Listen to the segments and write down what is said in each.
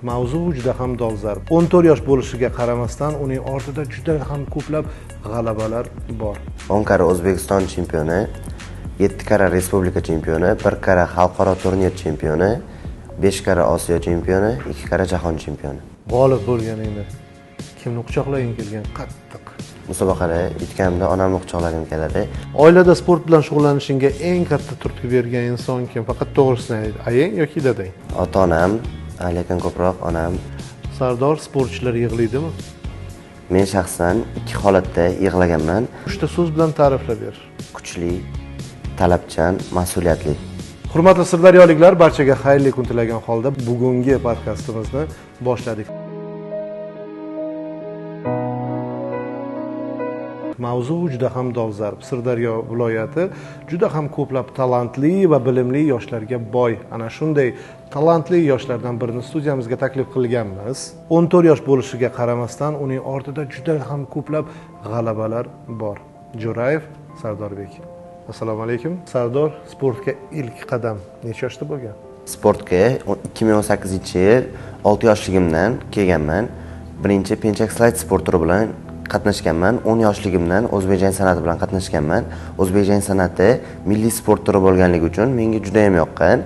Mavzu juda ham dolzarb. 14 yosh bo'lishiga qaramasdan uning ortida juda ham ko'plab g'alabalar bor. 10 karra O'zbekiston chempioni, 7 karra respublika chempioni, 1 karra xalqaro turnir chempioni, 5 karra Osiyo chempioni, 2 karra jahon chempioni. G'olib bo'lganingda kimni quchoqlaging kelgan qattiq? Musobaqada yutganimda onamni quchoqlagim keladi. Oilada sport bilan shug'ullanishingga eng katta turtki bergan inson kim? Faqat to'g'risini ayt, ayang yoki dadang? Ota-onam, lekin ko'proq onam. Sardor, sportchilar yig'laydimi? Men shaxsan 2 holatda yig'laganman. 3 ta so'z bilan ta'riflab ber. Kuchli, talabchan, mas'uliyatli. Hurmatli sirdaryoliklar, barchaga xayrli kun tilagan holda bugungi podkastimizni boshladik. Mavzu juda ham dolzarb. Sirdaryo viloyati juda ham ko'plab talantli va bilimli yoshlarga boy. Ana shunday talantli yoshlardan birini studiyamizga taklif qilganmiz. 14 yosh bo'lishiga qaramasdan uning ortida juda ham ko'plab g'alabalar bor. Jo'rayev Sardorbek. Assalomu alaykum. Sardor, sportga ilk qadam necha yoshda bo'lgan? Sportga 2018-yil 6 yoshligimdan kelganman. Birinchi penchak slayd sport turi bilan qatnashganman. 10 yoshligimdan o'zbek jang san'ati bilan qatnashganman. O'zbek jang san'ati milliy sport turi bo'lganligi uchun menga juda ham yoqqan.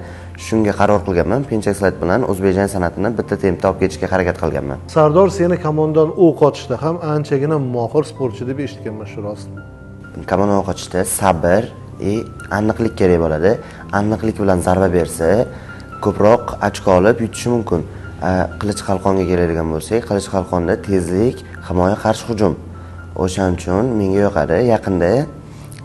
Shunga qaror qilganman. Penchak slayd bilan o'zbek jang san'atini bitta tempda olib ketishga harakat qilganman. Sardor, seni kamondan o'q otishda ham anchagina mohir sportchi deb eshitganman, shu rostmi? Kamondan o'q otishda sabr va aniqlik kerak bo'ladi. Aniqlik bilan zarba bersa, ko'proq ochko olib yutishi mumkin. Qilich qalqonga keladigan bo'lsak, qilich qalqonda tezlik, himoya, qarshi hujum. O'shaning uchun menga yoqadi. Yaqinda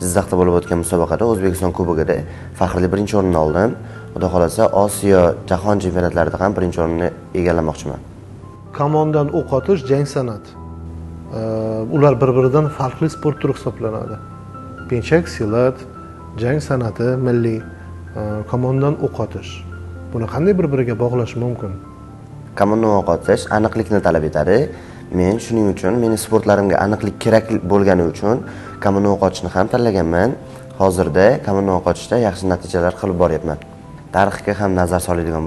Jizzaxda bo'lib o'tgan musobaqada O'zbekiston Kubogida faxrli birinchi o'rinni oldim. Xudo xolasa Osiyo, jahon chempionatlarida ham birinchi o'rinni egallamoqchiman. Kamondan o'q otish jang san'ati. Ular bir-biridan farqli sport turi hisoblanadi. Penchak silat, jang san'ati milliy, kamondan o'q otish. Buni qanday bir-biriga bog'lash mumkin? Kamondan o'q otish aniqlikni talab etadi. Men shuning uchun meni sportlarimga aniqlik kerak bo'lgani uchun kamondan o'q otishni ham tanlaganman. Hozirda kamondan o'q otishda yaxshi natijalar qilib boryapman. Tarixga ham nazar soladigan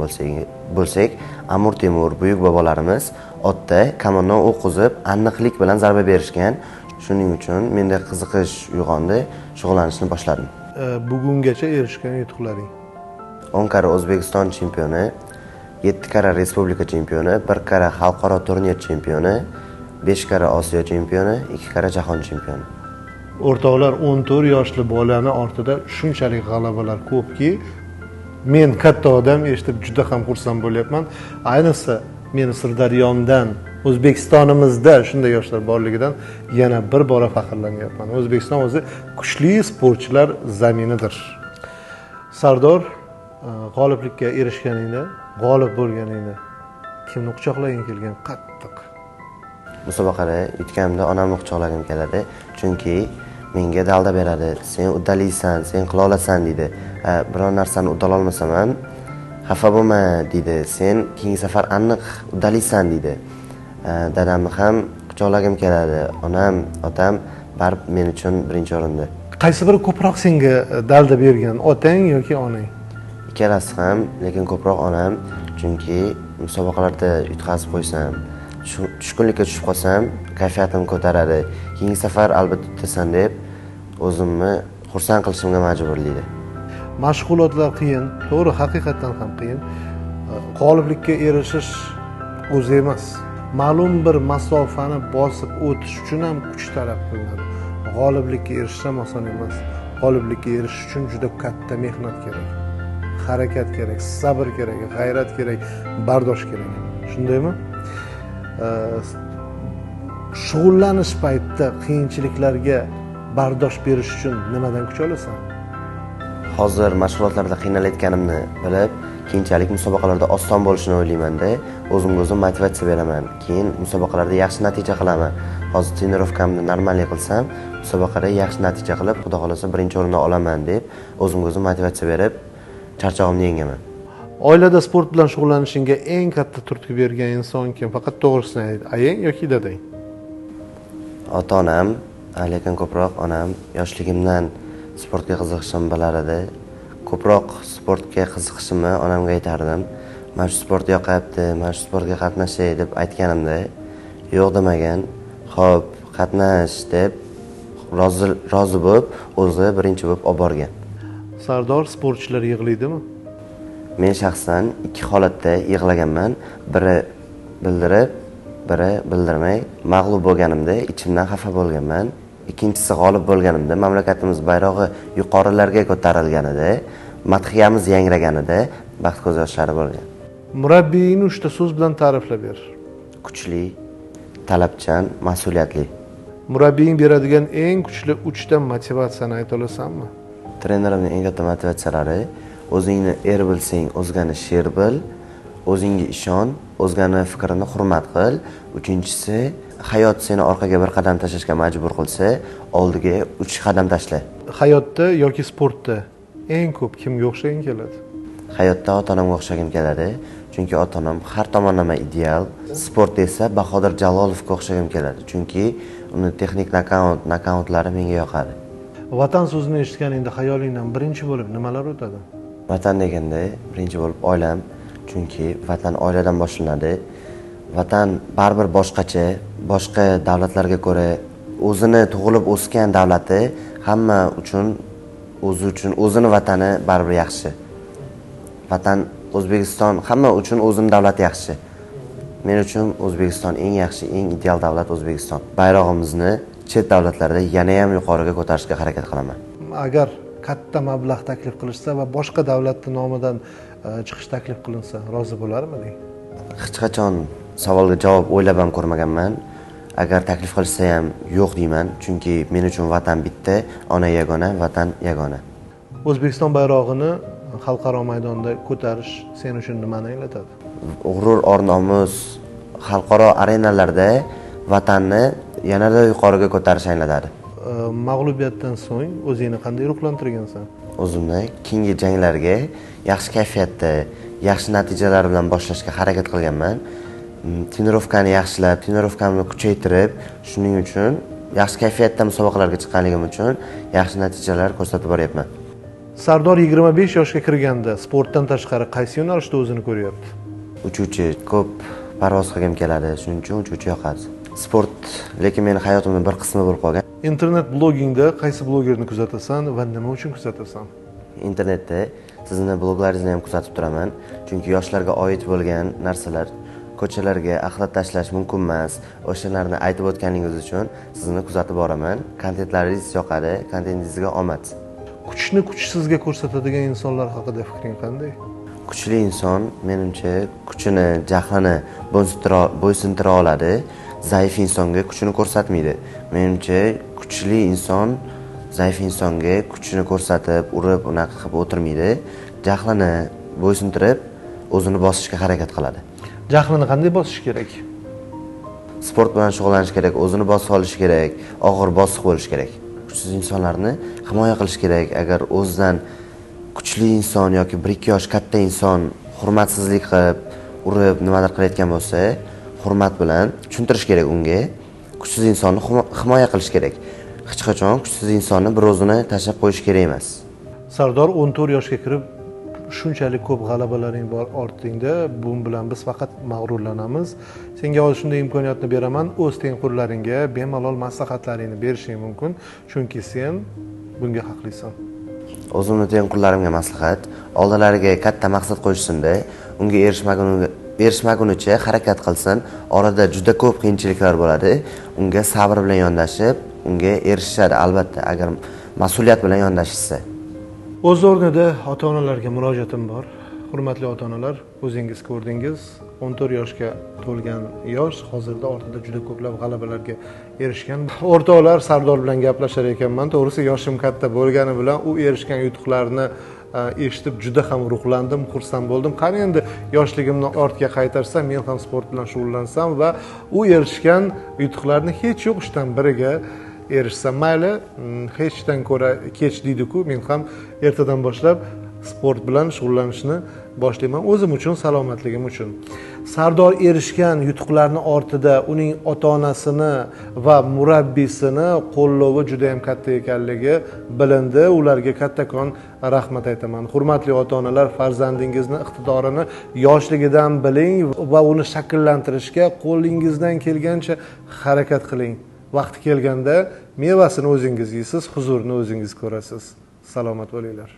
bo'lsak, Amir Temur, buyuk bobolarimiz otda kamondan o'q uzib, aniqlik bilan zarba berishgan. Shuning uchun menda qiziqish uyg'ondi, shug'ullanishni boshladim. Bugungacha erishgan yutuqlaring? 10 karra O'zbekiston chempioni, 7 karra respublika chempioni, 1 karra xalqaro turnir chempioni, 5 karra Osiyo chempioni, 2 karra jahon chempioni. O'rtoqlar, 14 yoshli bolani ortida shunchalik g'alabalar ko'pki, men katta odam eshitib juda ham xursand bo'lyapman. Ayniqsa meni Sirdaryomdan, O'zbekistonimizda shunday yoshlar borligidan yana bir bora faxrlanyapman. O'zbekiston o'zi kuchli sportchilar zaminidir. Sardor, g'oliblikka erishganingda, g'olib bo'lganingda kimni quchoqlaging kelgan qattiq? Musobaqada yutganimda onamni quchoqlagim keladi, chunki menga dalda beradi. Sen uddalaysan, sen qila olasan deydi. Biror narsani uddala olmasam ham xafa bo'lma deydi. Sen keyingi safar aniq uddalaysan deydi. Dadamni ham quchoqlagim keladi. Onam, otam baribir men uchun birinchi o'rinda. Qaysi biri ko'proq senga dalda bergan, otang yoki onang? Ikkalasi ham, lekin ko'proq onam, chunki musobaqalarda yutqazib qo'ysam, tushkunlikka tushib qolsam, kayfiyatim ko'taradi. Keyingi safar albatta yutasan deb o'zimni xursand qilishimga majburlaydi. Mashg'ulotlar qiyin, to'g'ri, haqiqatan ham qiyin. G'oliblikka erishish o'zi emas. Ma'lum bir masofani bosib o'tish uchun ham kuch talab qilinadi. G'oliblikka erishish ham oson emas. G'oliblikka erishish uchun juda katta mehnat kerak. Harakat kerak, sabr kerak, g'ayrat kerak, bardosh kerak. Shundaymi? Shug'ullanish paytida qiyinchiliklarga bardosh berish uchun nimadan kuch olasan? Hozir mashg'ulotlarda qiynalayotganimni bilib, keyinchalik musobaqalarda oson bo'lishini o'ylaymanda, o'zimga o'zim motivatsiya beraman. Keyin musobaqalarda yaxshi natija qilaman. Hozir trenirovkamni normalniy qilsam, musobaqada yaxshi natija qilib, Xudo xolasa birinchi o'rinni olaman deb o'zimga o'zim motivatsiya berib, charchog'imni yengaman. Oilada sport bilan shug'ullanishingga eng katta turtki bergan inson kim? Faqat to'g'risini ayt, ayang yoki dadang? Ota-onam, lekin ko'proq onam. Yoshligimdan sportga qiziqishim bilar edi. Ko'proq sportga qiziqishimni onamga aytardim. Mana shu sport yoqyapti, mana shu sportga qatnashay deb aytganimda yo'q demagan. Xo'p, qatnash deb rozi bo'lib, o'zi birinchi bo'lib olib borgan. Sardor, sportchilar yig'laydimi? Men shaxsan 2 holatda yig'laganman. Biri bildirib, biri bildirmay. Mag'lub bo'lganimda ichimdan xafa bo'lganman. Ikkinchisi g'olib bo'lganimda, mamlakatimiz bayrog'i yuqorilarga ko'tarilganida, madhiyamiz yangraganida baxt ko'z yoshlari bo'lgan. Murabbiyingni 3 ta so'z bilan ta'riflab ber. Kuchli, talabchan, mas'uliyatli. Murabbiying beradigan eng kuchli 3 ta motivatsiyani ayta olasanmi? Trenerimning eng katta motivatsiyalari: o'zingni er bilsang, o'zgani sher bil, o'zingga ishon, o'zgani fikrini hurmat qil. Uchinchisi, hayot seni orqaga bir qadam tashlashga majbur qilsa, oldiga 3 qadam tashla. Hayotda yoki sportda eng ko'p kimga o'xshaging keladi? Hayotda ota-onamga o'xshagim keladi, chunki ota-onam har tomonlama ideal. Sportda esa Bahodir Jalolovga o'xshagim keladi, chunki uni texnik nokautlari menga yoqadi. Vatan so'zini eshitganingda xayolingdan birinchi bo'lib nimalar o'tadi? Vatan deganda birinchi bo'lib oilam, chunki vatan oiladan boshlanadi. Vatan baribir boshqacha, boshqa davlatlarga ko'ra o'zini tug'ilib o'sgan davlati hamma uchun, o'zi uchun o'zini vatani baribir yaxshi. Vatan O'zbekiston hamma uchun o'zini davlati yaxshi. Men uchun O'zbekiston eng yaxshi, eng ideal davlat O'zbekiston. Bayrog'imizni chet davlatlarda yana ham yuqoriga ko'tarishga harakat qilaman. Agar katta mablag' taklif qilishsa va boshqa davlatning nomidan chiqish taklif qilinsa, rozi bo'larmiding? Hech qachon savolga javob o'ylab ham ko'rmaganman. Agar taklif qilishsa ham yo'q deyman, chunki men uchun vatan bitta, ona yagona, vatan yagona. O'zbekiston bayrog'ini xalqaro maydonda ko'tarish sen uchun nimani anglatadi? G'urur, or-nomus, xalqaro arenalarda vatanni yanada yuqoriga ko'tarish anglatadi. Mag'lubiyatdan so'ng o'zingni qanday ruhlantirgansan? O'zimni keyingi janglarga yaxshi kayfiyatda, yaxshi natijalar bilan boshlashga harakat qilganman. Trenirovkani yaxshilab, trenirovkamni kuchaytirib, shuning uchun yaxshi kayfiyatda musobaqalarga chiqqanligim uchun yaxshi natijalar ko'rsatib boryapman. Sardor 25 yoshga kirganda sportdan tashqari qaysi yo'nalishda o'zini ko'ryapti? Uchuvchi, ko'p parvoz qilgim keladi, shuning uchun uchuvchi yoqadi. Sport lekin meni hayotimning bir qismi bo'lib qolgan. Internet blogingda qaysi blogerni kuzatasan va nima uchun kuzatasan? Internetda sizni bloglaringizni ham kuzatib turaman, chunki yoshlarga oid bo'lgan narsalar, ko'chalarga axlat tashlash mumkin emas, o'shalarni aytib o'tganingiz uchun sizni kuzatib boraman. Kontentlaringiz yoqadi, kontentingizga omad. Kuchni kuchsizga ko'rsatadigan insonlar haqida fikring qanday? Kuchli inson menimcha kuchini, jahlini bo'ysundira oladi. Zaif insonga kuchini ko'rsatmaydi. Menimcha kuchli inson zaif insonga kuchini ko'rsatib, urib, unaqa qilib o'tirmaydi. Jahlini bo'ysuntirib, o'zini bosishga harakat qiladi. Jahlini qanday bosish kerak? Sport bilan shug'ullanish kerak, o'zini bosib olish kerak, og'ir bosiq bo'lish kerak. Kuchsiz insonlarni himoya qilish kerak. Agar o'zidan kuchli inson yoki 1-2 yosh katta inson hurmatsizlik qilib, urib, nimadir qilayotgan bo'lsa, hurmat bilan tushuntirish kerak unga. Kuchsiz insonni himoya qilish kerak. Hech qachon kuchsiz insonni bir o'zini tashlab qo'yish kerak emas. Sardor 14 yoshga kirib shunchalik ko'p g'alabalaring bor ortingda, bu bilan biz faqat mag'rurlanamiz. Senga hozir shunday imkoniyatni beraman, o'z tengqurlaringga bemalol maslahatlaringni berishing mumkin, chunki sen bunga haqlisan. O'zimni tengqurlarimga maslahat, oldilariga katta maqsad qo'yishsinda, unga erishmagunicha harakat qilsin. Orada juda ko'p qiyinchiliklar bo'ladi, unga sabr bilan yondashib, unga erishishadi albatta, agar mas'uliyat bilan yondashishsa. O'z o'rnida ota-onalarga murojaatim bor. Hurmatli ota-onalar, o'zingiz ko'rdingiz, 14 yoshga to'lgan yosh hozirda ortida juda ko'plab g'alabalarga erishgan. O'rtoqlar, Sardor bilan gaplashar ekanman. To'g'risi, yoshim katta bo'lgani bilan u erishgan yutuqlarni eshitib juda ham ruhlandim, xursand bo'ldim. Qani endi yoshligimni ortga qaytarsam, men ham sport bilan shug'ullansam va u erishgan yutuqlarni hech yo'q 3dan biriga erishsam, mayli, hechdan ko'ra kech deydi-ku, men ham ertadan boshlab sport bilan shug'ullanishni boshlayman. O'zim uchun, salomatligim uchun. Sardor erishgan yutuqlarni ortida uning ota-onasini va murabbiysini qo'llovi juda ham katta ekanligi bilindi. Ularga kattakon rahmat aytaman. Hurmatli ota-onalar, farzandingizni iqtidorini yoshligidan biling va uni shakllantirishga qo'lingizdan kelgancha harakat qiling. Vaqti kelganda mevasini o'zingiz yeysiz, huzurini o'zingiz ko'rasiz. Salomat bo'linglar.